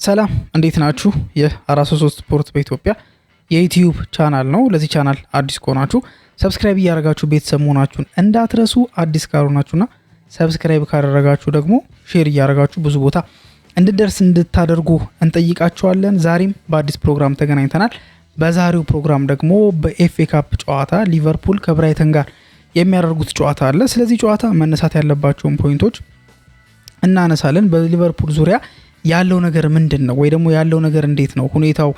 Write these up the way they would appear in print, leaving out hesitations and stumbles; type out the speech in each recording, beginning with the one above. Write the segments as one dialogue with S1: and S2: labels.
S1: ሰላም፣ እንዴት ናችሁ? ይህ 433 ስፖርት በኢትዮጵያ የዩቲዩብ ቻናል ነው። ለዚህ ቻናል አዲስ ከሆናችሁ subscribe እያደረጋችሁ ቤተሰብ መሆናችሁን እንዳትረሱ። አዲስ ካልሆናችሁና subscribe ካደረጋችሁ ደግሞ share እያደረጋችሁ ብዙ ቦታ እንድደርስ እንድታደርጉ እንጠይቃችኋለን። ዛሬም በአዲስ ፕሮግራም ተገናኝተናል። በዛሬው ፕሮግራም ደግሞ በኤፍኤ ካፕ ጨዋታ ሊቨርፑል ከብራይተን ጋር የሚያደርጉት ጨዋታ አለ። ስለዚህ ጨዋታ መነሳት ያለባቸውን point ኦች እናነሳለን። በሊቨርፑል ዙሪያ ያለው ነገር ምንድን ነው ወይ ደግሞ ያለው ነገር እንዴት ነው ሁኔታው፣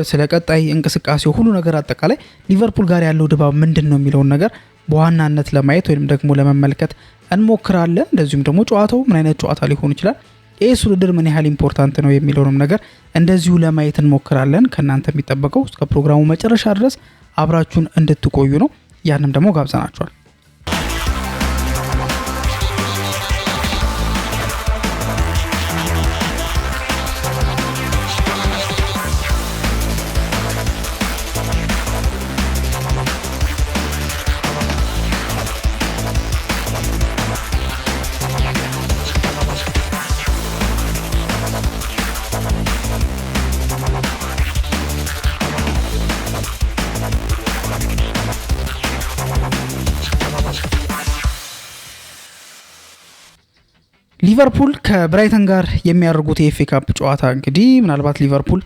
S1: ስለ ቀጣይ እንቅስቃሴው ሁሉ ነገር አጠቃላይ ሊቨርፑል ጋር ያለው ድባብ ምንድን ነው የሚለውን ነገር በዋናነት ለማየት ወይም ደግሞ ለመመልከት እንሞክራለን። እንደዚሁም ደግሞ ጨዋታው ምን አይነት ጨዋታ ሊሆን ይችላል፣ ይህ ውድድር ምን ያህል important ነው የሚለውንም ነገር እንደዚሁ ለማየት እንሞክራለን። ከእናንተ የሚጠበቀው እስከ ፕሮግራሙ መጨረሻ ድረስ አብራችሁን እንድትቆዩ ነው። ያንም ደግሞ ጋብዘናችኋል። ሊቨርፑል ከብራይተን ጋር የሚያደርጉት የኤፍኤ ካፕ ጨዋታ እንግዲህ ምናልባት ሊቨርፑል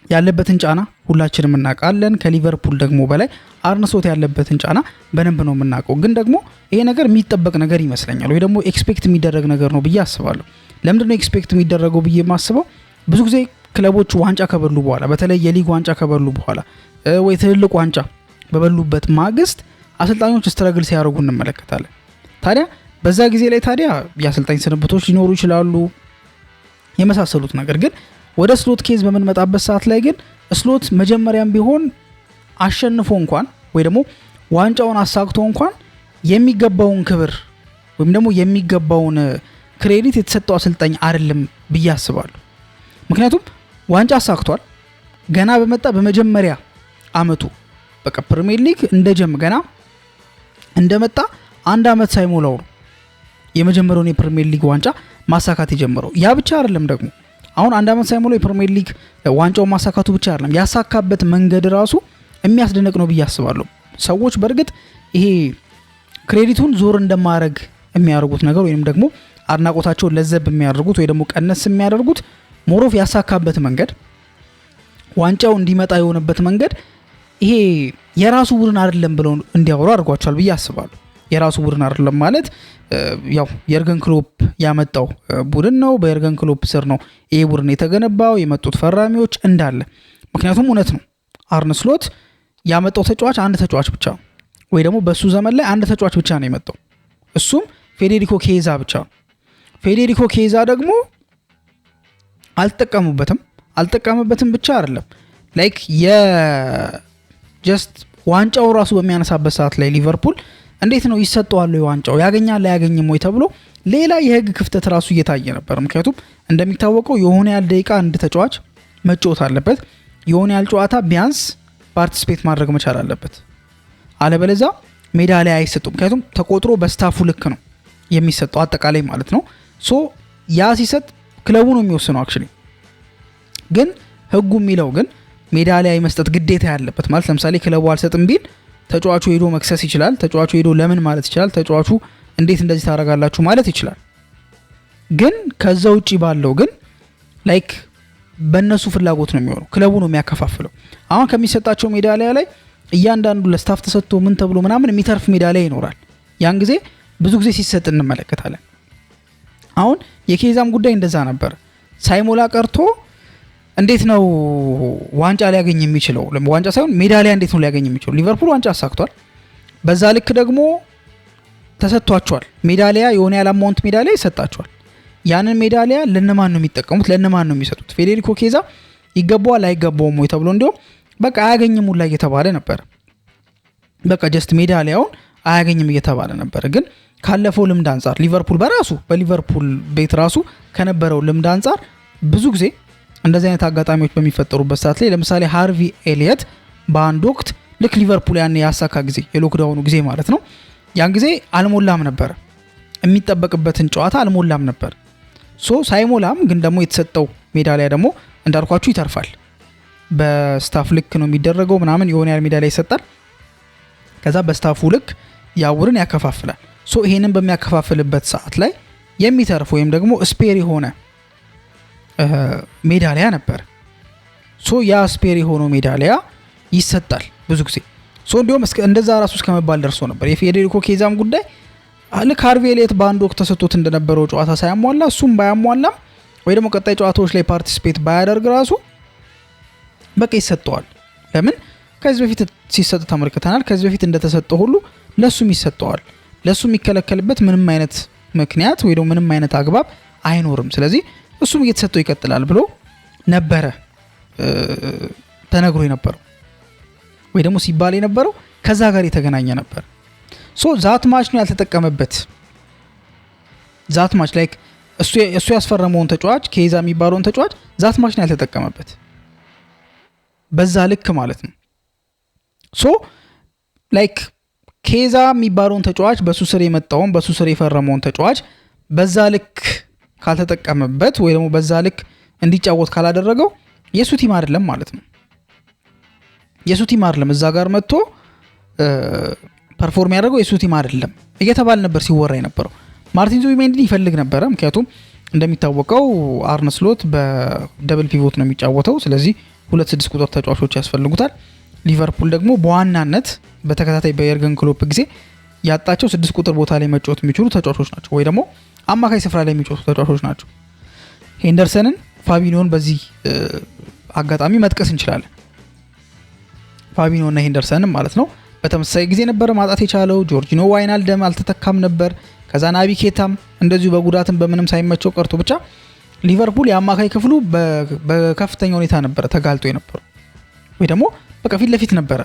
S1: ያለበትን ጫና ሁላችንም እናውቃለን። ከሊቨርፑል ደግሞ በላይ አርነ ስሎት ያለበትን ጫና በደንብ ነው የምናውቀው። ግን ደግሞ ይሄ ነገር የሚጠበቅ ነገር ይመስለኛል፣ ወይ ደግሞ expect የሚደረግ ነገር ነው ብዬ አስባለሁ። ለምንድን ነው expect የሚደረገው ብዬ የማስበው? ብዙ ጊዜ ክለቦች ዋንጫ ከበሉ በኋላ፣ በተለይ የሊግ ዋንጫ ከበሉ በኋላ ወይ ትልልቅ ዋንጫ በበሉበት ማግስት አሰልጣኞች struggle ሲያደርጉ እንመለከታለን። ታዲያ በዛ ጊዜ ላይ ታዲያ የአሰልጣኝ ስንብቶች ሊኖሩ ይችላሉ፣ የመሳሰሉት ነገር። ግን ወደ ስሎት case በምንመጣበት ሰዓት ላይ ግን ስሎት መጀመሪያም ቢሆን አሸንፎ እንኳን ወይ ደግሞ ዋንጫውን አሳክቶ እንኳን የሚገባውን ክብር ወይም ደግሞ የሚገባውን credit የተሰጠው አሰልጣኝ አይደለም ብዬ አስባለሁ። ምክንያቱም ዋንጫ አሳክቷል። ገና በመጣ በመጀመሪያ አመቱ፣ በቃ ፕሪሚየር ሊግ እንደጀም ገና እንደመጣ አንድ አመት ሳይሞላው ነው የመጀመሪያውን የፕሪሚየር ሊግ ዋንጫ ማሳካት የጀመረው። ያ ብቻ አይደለም ደግሞ፣ አሁን አንድ አመት ሳይሞላው የፕሪሚየር ሊግ ዋንጫውን ማሳካቱ ብቻ አይደለም፣ ያሳካበት መንገድ ራሱ የሚያስደንቅ ነው ብዬ አስባለሁ። ሰዎች በእርግጥ ይሄ credit ኡን ዞር እንደማድረግ የሚያደርጉት ነገር ወይም ደግሞ አድናቆታቸውን ለዘብ የሚያደርጉት ወይ ደግሞ ቀነስ የሚያደርጉት more of ያሳካበት መንገድ፣ ዋንጫው እንዲመጣ የሆነበት መንገድ ይሄ የራሱ ቡድን አይደለም ብለው እንዲያወሩ አድርጓቸዋል ብዬ አስባለሁ። የራሱ ቡድን አይደለም ማለት ያው የርገን ክሎፕ ያመጣው ቡድን ነው። በየርገን ክሎፕ ስር ነው ይሄ ቡድን የተገነባው፣ የመጡት ፈራሚዎች እንዳለ። ምክንያቱም እውነት ነው፣ አርነ ስሎት ያመጣው ተጫዋች አንድ ተጫዋች ብቻ ነው፣ ወይ ደግሞ በሱ ዘመን ላይ አንድ ተጫዋች ብቻ ነው የመጣው፣ እሱም ፌዴሪኮ ኬዛ ብቻ ነው። ፌዴሪኮ ኬዛ ደግሞ አልተጠቀሙበትም። አልጠቀምበትም ብቻ አይደለም፣ like የ just ዋንጫው ራሱ በሚያነሳበት ሰዓት ላይ ሊቨርፑል እንዴት ነው ይሰጠዋል፣ ዋንጫው ያገኛል አያገኝም ወይ ተብሎ ሌላ የህግ ክፍተት ራሱ እየታየ ነበር። ምክንያቱም እንደሚታወቀው የሆነ ያህል ደቂቃ አንድ ተጫዋች መጫወት አለበት። የሆነ ያህል ጨዋታ ቢያንስ participate ማድረግ መቻል አለበት። አለበለዛ ሜዳሊያ አይሰጡም። ምክንያቱም ተቆጥሮ በ staff ኡ ልክ ነው የሚሰጠው አጠቃላይ ማለት ነው። So ያ ሲሰጥ ክለቡ ነው የሚወስነው። Actually ግን ህጉ የሚለው ግን ሜዳሊያ የመስጠት ግዴታ ያለበት ማለት ለምሳሌ ክለቡ አልሰጥም ቢል ተጫዋቹ ሄዶ መክሰስ ይችላል። ተጫዋቹ ሄዶ ለምን ማለት ይችላል። ተጫዋቹ እንዴት እንደዚህ ታደርጋላችሁ ማለት ይችላል። ግን ከዛ ውጪ ባለው ግን like በእነሱ ፍላጎት ነው የሚሆነው። ክለቡ ነው የሚያከፋፍለው። አሁን ከሚሰጣቸው ሜዳሊያ ላይ እያንዳንዱ ለ staff ተሰጥቶ ምን ተብሎ ምናምን የሚተርፍ ሜዳሊያ ይኖራል። ያን ጊዜ ብዙ ጊዜ ሲሰጥ እንመለከታለን። አሁን የኬዛም ጉዳይ እንደዛ ነበር። ሳይሞላ ቀርቶ እንዴት ነው ዋንጫ ሊያገኝ የሚችለው? ዋንጫ ሳይሆን ሜዳሊያ እንዴት ነው ሊያገኝ የሚችለው? ሊቨርፑል ዋንጫ አሳክቷል። በዛ ልክ ደግሞ ተሰጥቷቸዋል። ሜዳሊያ የሆነ ያህል amount ሜዳሊያ ይሰጣቸዋል። ያንን ሜዳሊያ ለነማን ነው የሚጠቀሙት? ለነማን ነው የሚሰጡት? ፌዴሪኮ ኬዛ ይገባዋል አይገባውም ወይ ተብሎ እንዲሁም በቃ አያገኝም ሁላ እየተባለ ነበር። በቃ just ሜዳሊያውን አያገኝም እየተባለ ነበር። ግን ካለፈው ልምድ አንጻር፣ ሊቨርፑል በራሱ በሊቨርፑል ቤት ራሱ ከነበረው ልምድ አንጻር ብዙ ጊዜ እንደዚህ አይነት አጋጣሚዎች በሚፈጠሩበት ሰዓት ላይ፣ ለምሳሌ ሃርቪ ኤሊየት በአንድ ወቅት ልክ ሊቨርፑል ያን ያሳካ ጊዜ፣ የ lockdown ኡ ጊዜ ማለት ነው፣ ያን ጊዜ አልሞላም ነበር፣ የሚጠበቅበትን ጨዋታ አልሞላም ነበር። So ሳይሞላም ግን ደግሞ የተሰጠው ሜዳሊያ ደግሞ እንዳልኳችሁ ይተርፋል። በ staff ልክ ነው የሚደረገው ምናምን፣ የሆነ ያህል ሜዳሊያ ይሰጣል። ከዛ በ staff ኡ ልክ ያ ቡድን ያከፋፍላል። So ይሄንን በሚያከፋፍልበት ሰዓት ላይ የሚተርፍ ወይም ደግሞ spare የሆነ ሜዳሊያ ነበር። So ያ spare የሆነው ሜዳሊያ ይሰጣል ብዙ ጊዜ። So እንዲሁም እንደዛ ራሱ እስከመባል ደርሶ ነበር። የፌዴሪኮ ኬዛም ጉዳይ ልክ ሃርቪ ኤሊየት በአንድ ወቅት ተሰጥቶት እንደነበረው ጨዋታ ሳያሟላ፣ እሱም ባያሟላም ወይ ደግሞ ቀጣይ ጨዋታዎች ላይ participate ባያደርግ ራሱ በቃ ይሰጠዋል። ለምን? ከዚህ በፊት ሲሰጥ ተመልክተናል። ከዚህ በፊት እንደተሰጠው ሁሉ ለሱም ይሰጠዋል። ለሱ የሚከለከልበት ምንም አይነት ምክንያት ወይ ደግሞ ምንም አይነት አግባብ አይኖርም። ስለዚህ እሱም እየተሰጠው ይቀጥላል ብሎ ነበረ ተነግሮ የነበረው ወይ ደግሞ ሲባል የነበረው፣ ከዛ ጋር የተገናኘ ነበር። So that much ነው ያልተጠቀመበት። That much like እሱ ያስፈረመውን ተጫዋች፣ ኬዛ የሚባለውን ተጫዋች that much ነው ያልተጠቀመበት፣ በዛ ልክ ማለት ነው። So like ኬዛ የሚባለውን ተጫዋች፣ በሱ ስር የመጣውን፣ በሱ ስር የፈረመውን ተጫዋች በዛ ልክ ካልተጠቀመበት ወይ ደግሞ በዛ ልክ እንዲጫወት ካላደረገው የእሱ team አይደለም ማለት ነው። የእሱ team አይደለም፣ እዛ ጋር መጥቶ perform ያደረገው የእሱ team አይደለም እየተባለ ነበር ሲወራ የነበረው። ማርቲን ዙቢሜንዲን ይፈልግ ነበረ። ምክንያቱም እንደሚታወቀው አርነ ስሎት በ double pivot ነው የሚጫወተው። ስለዚህ ሁለት ስድስት ቁጥር ተጫዋቾች ያስፈልጉታል። ሊቨርፑል ደግሞ በዋናነት በተከታታይ በየርገን ክሎፕ ጊዜ ያጣቸው ስድስት ቁጥር ቦታ ላይ መጫወት የሚችሉ ተጫዋቾች ናቸው፣ ወይ ደግሞ አማካይ ስፍራ ላይ የሚጫወቱ ተጫዋቾች ናቸው። ሄንደርሰንን፣ ፋቢኒዮን በዚህ አጋጣሚ መጥቀስ እንችላለን። ፋቢኒዮ እና ሄንደርሰንን ማለት ነው። በተመሳሳይ ጊዜ ነበረ ማጣት የቻለው። ጆርጂኖ ዋይናልደም አልተተካም ነበር። ከዛ ናቢ ኬታም እንደዚሁ በጉዳትም በምንም ሳይመቸው ቀርቶ ብቻ ሊቨርፑል የአማካይ ክፍሉ በከፍተኛ ሁኔታ ነበረ ተጋልጦ የነበረው፣ ወይ ደግሞ በቃ ፊት ለፊት ነበረ፣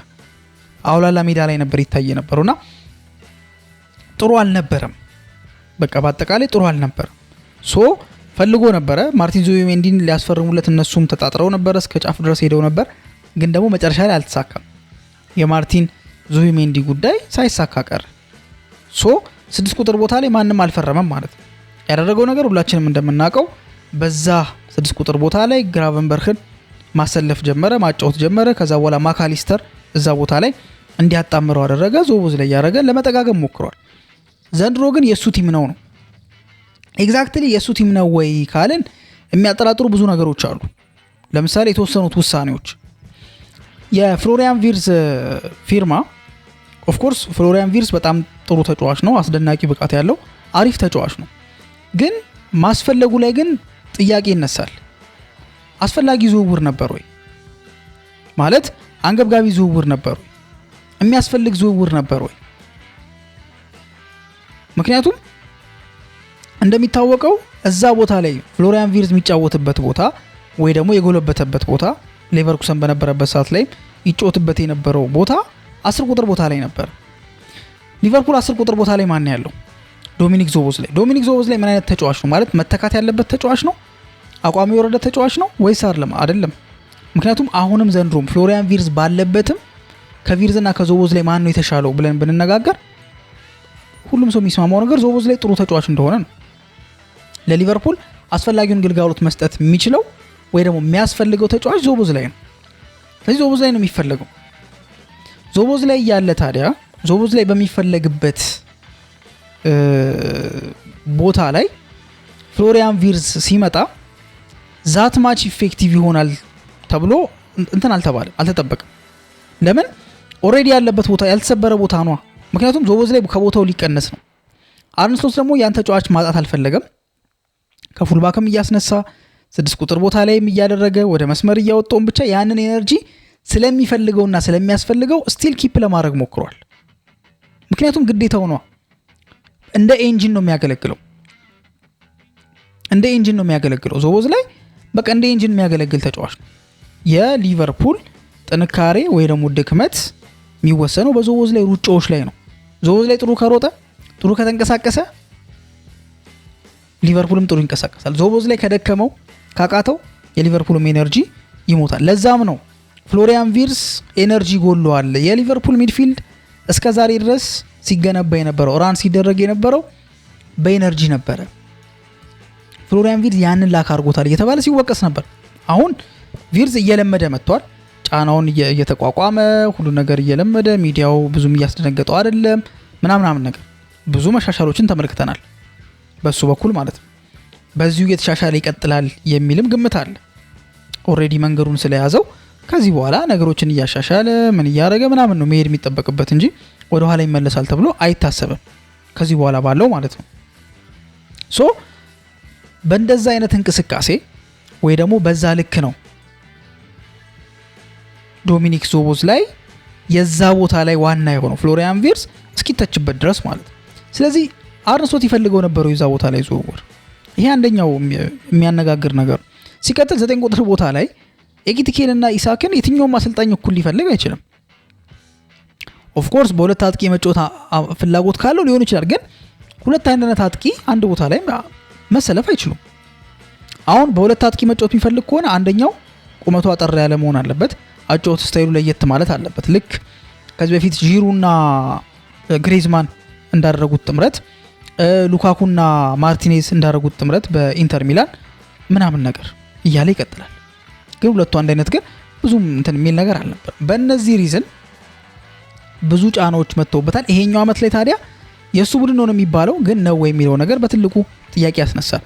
S1: አውላላ ሜዳ ላይ ነበር ይታይ የነበረው እና ጥሩ አልነበረም። በቃ በአጠቃላይ ጥሩ አልነበረም። So ፈልጎ ነበረ ማርቲን ዙቢሜንዲን ሊያስፈርሙለት፣ እነሱም ተጣጥረው ነበረ፣ እስከ ጫፍ ድረስ ሄደው ነበር። ግን ደግሞ መጨረሻ ላይ አልተሳካም። የማርቲን ዙቢሜንዲ ጉዳይ ሳይሳካ ቀረ። So ስድስት ቁጥር ቦታ ላይ ማንም አልፈረመም ማለት ነው። ያደረገው ነገር ሁላችንም እንደምናውቀው በዛ ስድስት ቁጥር ቦታ ላይ ግራቨንበርግን ማሰለፍ ጀመረ፣ ማጫወት ጀመረ። ከዛ በኋላ ማካሊስተር እዛ ቦታ ላይ እንዲያጣምረው አደረገ። ዞቦዝላይ እያደረገ ለመጠጋገም ሞክሯል። ዘንድሮ ግን የእሱ team ነው ነው። Exactly የእሱ team ነው ወይ ካልን የሚያጠራጥሩ ብዙ ነገሮች አሉ። ለምሳሌ የተወሰኑት ውሳኔዎች፣ የፍሎሪያን ቪርዝ ፊርማ። Of course ፍሎሪያን ቪርዝ በጣም ጥሩ ተጫዋች ነው፣ አስደናቂ ብቃት ያለው አሪፍ ተጫዋች ነው። ግን ማስፈለጉ ላይ ግን ጥያቄ ይነሳል። አስፈላጊ ዝውውር ነበር ወይ? ማለት አንገብጋቢ ዝውውር ነበር ወይ? የሚያስፈልግ ዝውውር ነበር ወይ? ምክንያቱም እንደሚታወቀው እዛ ቦታ ላይ ፍሎሪያን ቪርዝ የሚጫወትበት ቦታ ወይ ደግሞ የጎለበተበት ቦታ፣ ሌቨርኩሰን በነበረበት ሰዓት ላይ ይጫወትበት የነበረው ቦታ 10 ቁጥር ቦታ ላይ ነበር። ሊቨርፑል 10 ቁጥር ቦታ ላይ ማን ያለው? ዶሚኒክ ዞቦዝላይ። ዶሚኒክ ዞቦዝላይ ምን አይነት ተጫዋች ነው? ማለት መተካት ያለበት ተጫዋች ነው? አቋሙ የወረደ ተጫዋች ነው ወይስ አይደለም? አይደለም። ምክንያቱም አሁንም ዘንድሮም ፍሎሪያን ቪርዝ ባለበትም ከቪርዝ እና ከዞቦዝላይ ማን ነው የተሻለው ብለን ብንነጋገር ሁሉም ሰው የሚስማማው ነገር ዞቦዝላይ ጥሩ ተጫዋች እንደሆነ ነው። ለሊቨርፑል አስፈላጊውን ግልጋሎት መስጠት የሚችለው ወይ ደግሞ የሚያስፈልገው ተጫዋች ዞቦዝላይ ነው። ስለዚህ ዞቦዝላይ ነው የሚፈለገው። ዞቦዝላይ እያለ ታዲያ ዞቦዝላይ በሚፈለግበት ቦታ ላይ ፍሎሪያን ቪርዝ ሲመጣ that much effective ይሆናል ተብሎ እንትን አልተባለም፣ አልተጠበቀም። ለምን? Already ያለበት ቦታ ያልተሰበረ ቦታ ነዋ። ምክንያቱም ዞቦዝላይ ከቦታው ሊቀነስ ነው። አርነ ስሎት ደግሞ ያን ተጫዋች ማጣት አልፈለገም። ከ fullback ም እያስነሳ ስድስት ቁጥር ቦታ ላይም እያደረገ ወደ መስመር እያወጣውን ብቻ ያንን energy ስለሚፈልገውና ስለሚያስፈልገው still keep ለማድረግ ሞክሯል። ምክንያቱም ግዴታው ነዋ። እንደ engine ነው የሚያገለግለው። እንደ engine ነው የሚያገለግለው። ዞቦዝላይ በቃ እንደ engine የሚያገለግል ተጫዋች ነው። የሊቨርፑል ጥንካሬ ወይ ደግሞ ድክመት የሚወሰነው በዞቦዝላይ ሩጫዎች ላይ ነው። ዞቦዝላይ ጥሩ ከሮጠ፣ ጥሩ ከተንቀሳቀሰ ሊቨርፑልም ጥሩ ይንቀሳቀሳል። ዞቦዝላይ ከደከመው፣ ካቃተው የሊቨርፑልም energy ይሞታል። ለዛም ነው ፍሎሪያን ቪርስ energy ጎሎዋል። የሊቨርፑል midfield እስከ ዛሬ ድረስ ሲገነባ የነበረው፣ run ሲደረግ የነበረው በ energy ነበረ። ፍሎሪያን ቪርዝ ያንን lack አድርጎታል እየተባለ ሲወቀስ ነበር። አሁን ቪርዝ እየለመደ መጥቷል። ጫናውን እየተቋቋመ፣ ሁሉ ነገር እየለመደ፣ ሚዲያው ብዙም እያስደነገጠው አይደለም ምናምናምን ነገር፣ ብዙ መሻሻሎችን ተመልክተናል በሱ በኩል ማለት ነው። በዚሁ እየተሻሻለ ይቀጥላል የሚልም ግምት አለ። Already መንገዱን ስለያዘው ከዚህ በኋላ ነገሮችን እያሻሻለ፣ ምን እያደረገ ምናምን ነው መሄድ የሚጠበቅበት እንጂ ወደኋላ ይመለሳል ተብሎ አይታሰብም። ከዚህ በኋላ ባለው ማለት ነው። So በእንደዛ አይነት እንቅስቃሴ ወይ ደግሞ በዛ ልክ ነው ዶሚኒክ ሶቦዝላይ የዛ ቦታ ላይ ዋና የሆነው ፍሎሪያን ቪርስ እስኪተችበት ድረስ ማለት ነው። ስለዚህ አርነ ስሎት ይፈልገው ነበረው የዛ ቦታ ላይ ዝውውር። ይሄ አንደኛው የሚያነጋግር ነገር ነው። ሲቀጥል 9 ቁጥር ቦታ ላይ ኤኪቲኬን እና ኢሳክን የትኛውም አሰልጣኝ እኩል ሊፈልግ አይችልም። Of course በሁለት አጥቂ የመጫወት ፍላጎት ካለው ሊሆን ይችላል። ግን ሁለት አይነት አጥቂ አንድ ቦታ ላይ መሰለፍ አይችሉም። አሁን በሁለት አጥቂ መጫወት የሚፈልግ ከሆነ አንደኛው ቁመቱ አጠር ያለ መሆን አለበት። አጨዋወት style ኡ ለየት ማለት አለበት። ልክ ከዚህ በፊት ዢሩና ግሬዝማን እንዳደረጉት ጥምረት፣ ሉካኩና ማርቲኔዝ እንዳደረጉት ጥምረት በኢንተር ሚላን ምናምን ነገር እያለ ይቀጥላል። ግን ሁለቱ አንድ አይነት ግን ብዙም እንትን የሚል ነገር አልነበር። በእነዚህ reason ብዙ ጫናዎች መጥተውበታል። ይሄኛው አመት ላይ ታዲያ የእሱ ቡድን ነው የሚባለው፣ ግን ነው ወይ የሚለው ነገር በትልቁ ጥያቄ ያስነሳል።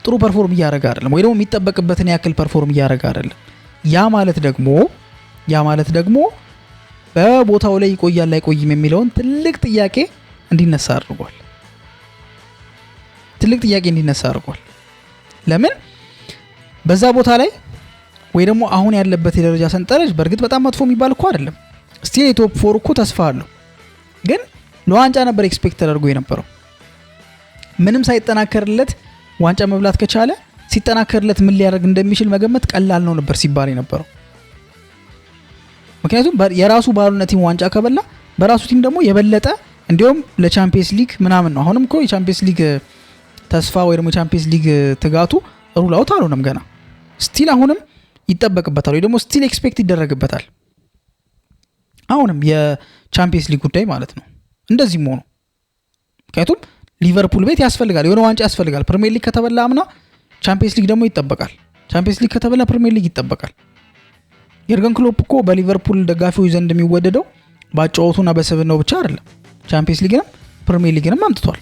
S1: ጥሩ perform እያደረገ አይደለም፣ ወይ ደግሞ የሚጠበቅበትን ያክል perform እያደረገ አይደለም። ያ ማለት ደግሞ በቦታው ላይ ይቆያል አይቆይም የሚለውን ትልቅ ጥያቄ እንዲነሳ አድርጓል። ትልቅ ጥያቄ እንዲነሳ አድርጓል። ለምን በዛ ቦታ ላይ ወይ ደግሞ አሁን ያለበት የደረጃ ሰንጠረዥ በእርግጥ በጣም መጥፎ የሚባል እኮ አይደለም። Still የ top four እኮ ተስፋ አለው። ግን ለዋንጫ ነበር expect ተደርጎ የነበረው። ምንም ሳይጠናከርለት ዋንጫ መብላት ከቻለ ሲጠናከርለት ምን ሊያደርግ እንደሚችል መገመት ቀላል ነው ነበር ሲባል የነበረው። ምክንያቱም የራሱ ባልሆነ team ዋንጫ ከበላ በራሱ team ደግሞ የበለጠ እንዲሁም ለቻምፒየንስ ሊግ ምናምን ነው። አሁንም እኮ የቻምፒየንስ ሊግ ተስፋ ወይ ደግሞ የቻምፒየንስ ሊግ ትጋቱ rule out አልሆነም ገና። Still አሁንም ይጠበቅበታል ወይ ደግሞ still expect ይደረግበታል። አሁንም የቻምፒየንስ ሊግ ጉዳይ ማለት ነው። እንደዚህም ሆኖ ምክንያቱም ሊቨርፑል ቤት ያስፈልጋል፣ የሆነ ዋንጫ ያስፈልጋል። ፕሪሚየር ሊግ ከተበላ አምና ቻምፒየንስ ሊግ ደግሞ ይጠበቃል። ቻምፒየንስ ሊግ ከተበላ ፕሪሚየር ሊግ ይጠበቃል። የርገን ክሎፕ እኮ በሊቨርፑል ደጋፊዎች ዘንድ የሚወደደው በአጨዋወቱና በስብዕናው ብቻ አይደለም። ቻምፒየንስ ሊግንም ፕሪሚየር ሊግንም አምጥቷል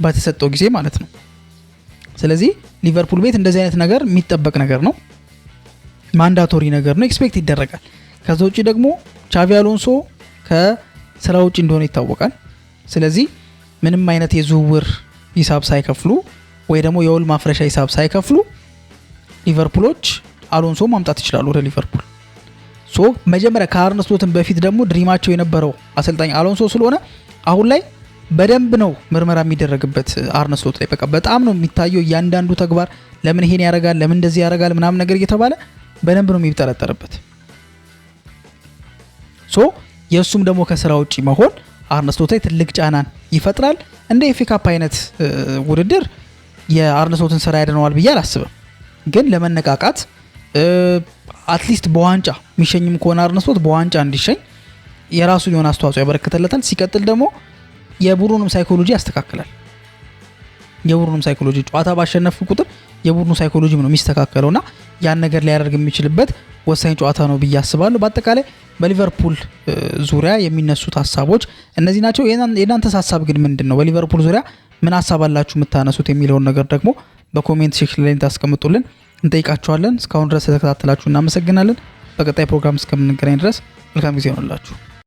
S1: በተሰጠው ጊዜ ማለት ነው። ስለዚህ ሊቨርፑል ቤት እንደዚህ አይነት ነገር የሚጠበቅ ነገር ነው፣ mandatory ነገር ነው፣ expect ይደረጋል። ከዛ ውጭ ደግሞ ቻቪ አሎንሶ ከስራ ውጭ እንደሆነ ይታወቃል። ስለዚህ ምንም አይነት የዝውውር ሂሳብ ሳይከፍሉ ወይ ደግሞ የውል ማፍረሻ ሂሳብ ሳይከፍሉ ሊቨርፑሎች አሎንሶ ማምጣት ይችላሉ ወደ ሊቨርፑል። So መጀመሪያ ከአርነ ስሎትን በፊት ደግሞ dream ኣቸው የነበረው አሰልጣኝ አሎንሶ ስለሆነ አሁን ላይ በደንብ ነው ምርመራ የሚደረግበት አርነ ስሎት ላይ። በቃ በጣም ነው የሚታየው እያንዳንዱ ተግባር፣ ለምን ይሄን ያደርጋል፣ ለምን እንደዚህ ያደርጋል ምናምን ነገር እየተባለ በደንብ ነው የሚጠረጠርበት። So የእሱም ደግሞ ከስራ ውጭ መሆን አርነ ስሎት ላይ ትልቅ ጫናን ይፈጥራል። እንደ ኤፍ ኤ ካፕ አይነት ውድድር የአርነ ስሎትን ስራ ያድነዋል ብዬ አላስብም። ግን ለመነቃቃት at least በዋንጫ የሚሸኝም ከሆነ አርነ ስሎት በዋንጫ እንዲሸኝ የራሱን የሆነ አስተዋጽኦ ያበረክትለታል። ሲቀጥል ደግሞ የቡድኑንም psychology ያስተካክላል። የቡድኑም psychology፣ ጨዋታ ባሸነፉ ቁጥር የቡድኑ psychology ነው የሚስተካከለው እና ያን ነገር ሊያደርግ የሚችልበት ወሳኝ ጨዋታ ነው ብዬ አስባለሁ። በአጠቃላይ በሊቨርፑል ዙሪያ የሚነሱት ሀሳቦች እነዚህ ናቸው። የእናንተስ ሀሳብ ግን ምንድን ነው? በሊቨርፑል ዙሪያ ምን ሀሳብ አላችሁ የምታነሱት የሚለውን ነገር ደግሞ በ comment section ላይ እንድታስቀምጡልን እንጠይቃችኋለን። እስካሁን ድረስ ስለተከታተላችሁ እናመሰግናለን። በቀጣይ ፕሮግራም እስከምንገናኝ ድረስ መልካም ጊዜ ይሁንላችሁ።